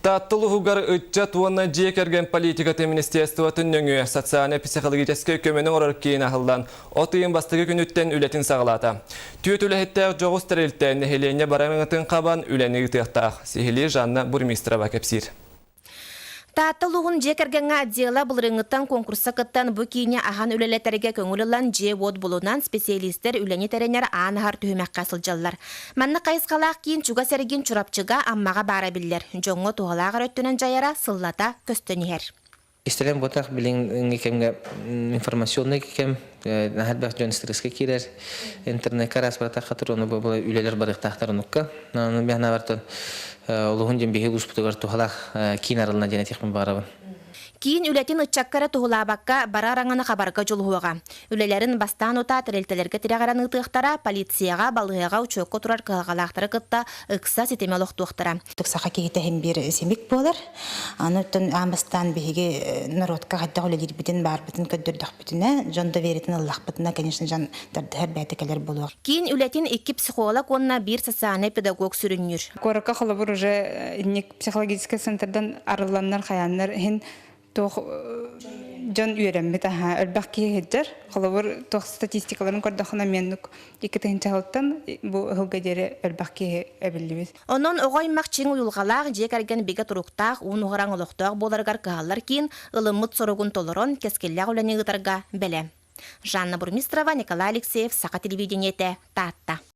Таатта улууһугар ыччат уонна дьиэ кэргэн политикатын министерствотын нөҥүө социально-психологическай көмөнү оҥорор киин аһыллан, от ыйын бастакы күнүттэн үлэтин саҕалаата. Түөрт үлэһиттээх дьоҕус тэрилтэ нэһилиэнньэ бараҥытын хабан үлэни ыытыахтаах. Сиһилии Жанна Бурмистрова кэпсиир. Таатта улууһун дьиэ кэргэҥҥэ отдела былырыыҥҥыттан куонкурса кыттан бу киини аһан үлэлэтэргэ көҥүл ылан дьиэ-уот булунан специалистэр үлэни тэринэр аан аһар түһүмэххэ сылдьаллар. Маннык хайысхалаах киин чугас эргин Чурапчыга, Аммаҕа баара биллэр. Дьоҥҥо туһалаах эрэ өттүнэн дьайара сыллата көстөн иһэр. Истэрэн буотах билиҥҥи кэмҥэ информационный кэм наһаа элбэх дьон стресскэ киирэр интернекка араас баратахха туруону бу үлэлэр барыахтаахтар онукка ону биһанабартан олуһун диэн биһи улууспутугар туһалаах киин арылына диэн этиэхпин баҕарабын. Киин үлэтин ыччакка эрэ туһулаабакка, бары араҥаны хабарга дьулуһуоҕа. Үлэлэрин бастаан утаа тэрилтэлэргэ тирэҕирэн ыытыахтара, полицияҕа, балыыһаҕа учуокка турар кыһалҕалаахтары кытта ыкса ситими олохтуохтара. Саха киһитэ иһин биир симик буолар. Аны оттон аан бастаан биһиги норуотка хайдах үлэлиирбитин, баарбытын көрдөрдөхпүтүнэ, дьон довериетин ыллахпытына, конечно, дьон тардыһар бэйэтэ кэлэр буолуох. Киин үлэтин икки психолог уонна биир социальнай педагог сүрүннүүр. Куоракка холобур уже инник психологическай центрдан арылланнар хайааннар иһин туох дьон үөрэммит аһа элбэх киһи сылдьар. Холобур туох статистикаларын көрдөххүнэ меннук 2 тыһыынча бу ыһылга диэри элбэх киһи эбиллибит. Онон оҕо аймах чиҥ уйулҕалаах, дьиэ кэргэн бигэ туруктаах, уун уһараҥ олохтоох буоларыгар кыһаллар киин ылыммыт соругун толорон, кэскиллээх үлэни ыытарга бэлэм. Жанна Бурмистрова, Николай Алексеев, Саха телевидениетэ, Таатта.